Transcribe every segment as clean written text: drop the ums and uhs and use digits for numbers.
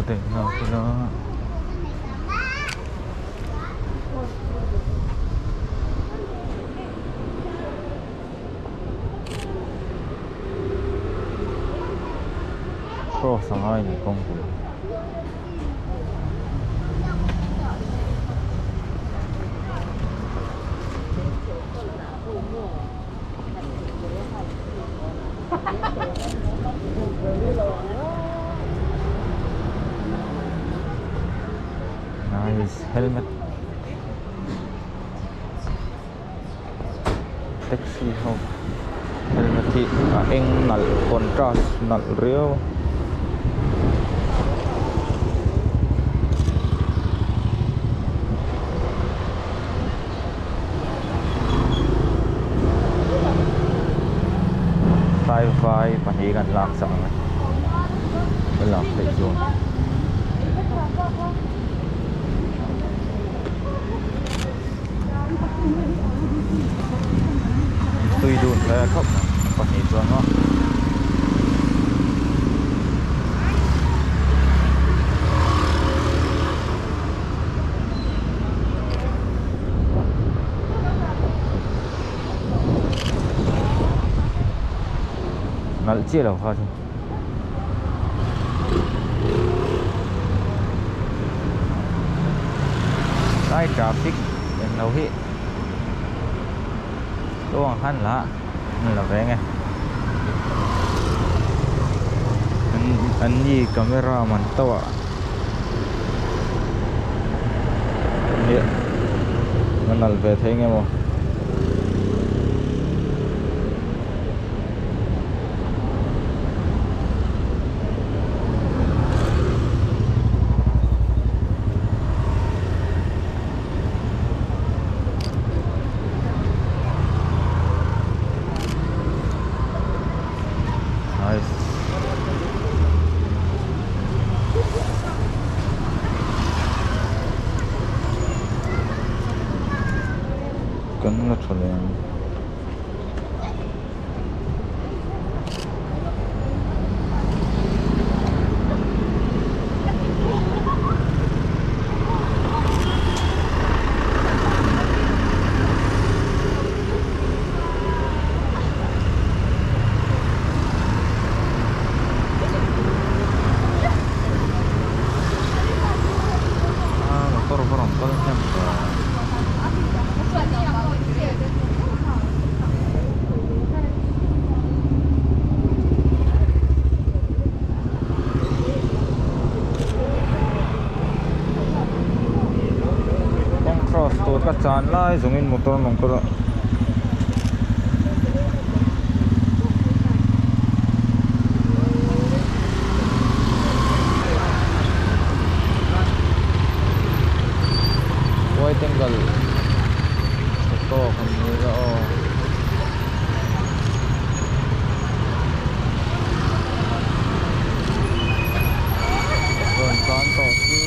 daih lak ila. Cross a ngai ni kawngpui. Nice helmet taxi ho helmet hi a eng nalh contrast nalh riau a. Tlai vai pahnih kan lak chak ang e ka lak theih chuan. Tui dun hle khawp mai pahnih chuan maw. Nalh chiah lo kha chu. Lai traffic eng lo hi tuang han la an la veng e. An ni camera man tauh ah. Nia a nalh ve thei nge maw. Nice. Kan la tha leh ang. Motor pawh rawn kal hnem ta. Kawng cross tur ka chan lai zawngin motor an rawn kal a. White angle tha tawk an ni la aw. Rawn tlan tawh chu.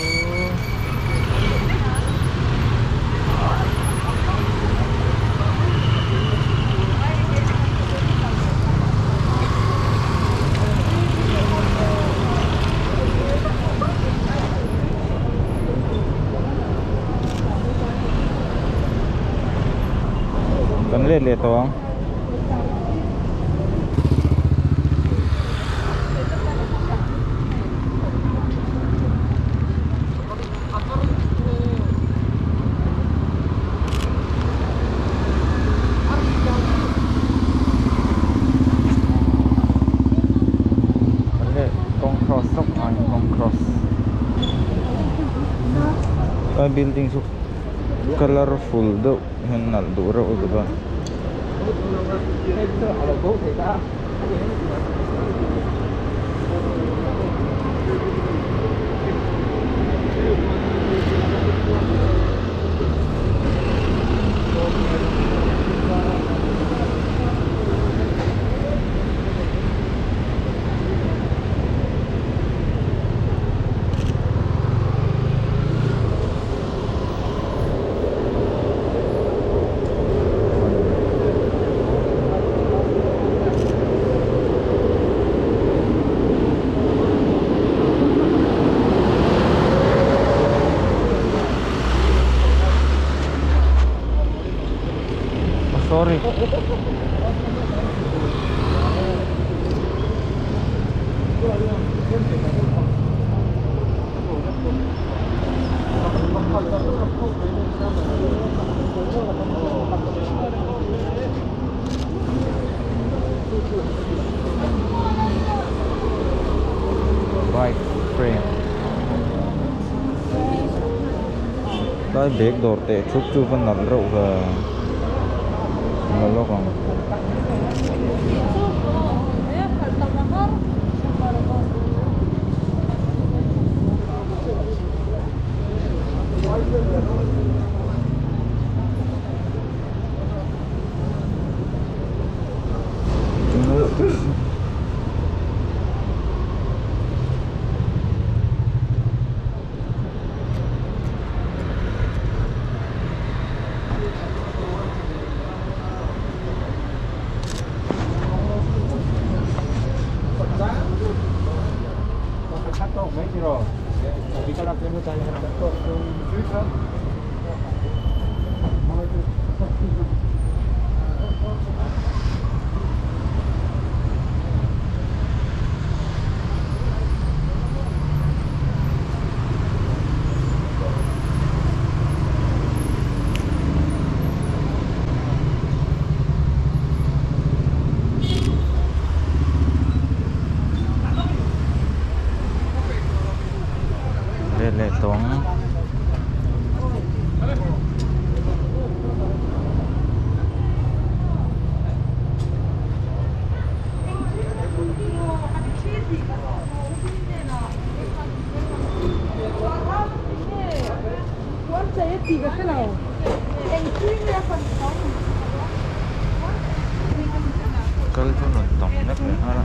Kan let leh tawh ang. Kawng cross lawk ang kawng cross a building chu colourful deuh hian nalh duh reuh bawk a. Bike frame tlai bag dawr teh thup chu va nalh reuh ve la lawk ang. Let leh tawng. Kal chu rawn tam vek leh nghal a.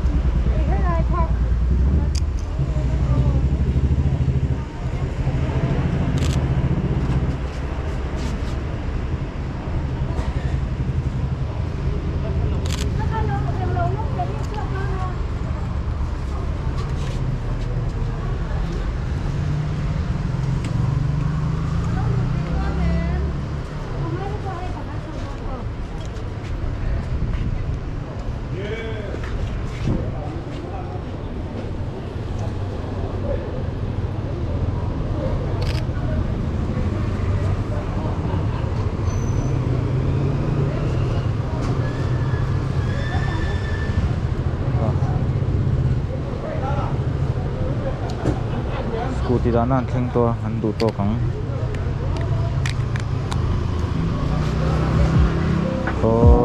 Scooty dahna an thleng tawh a an duh tawk ang. Aw.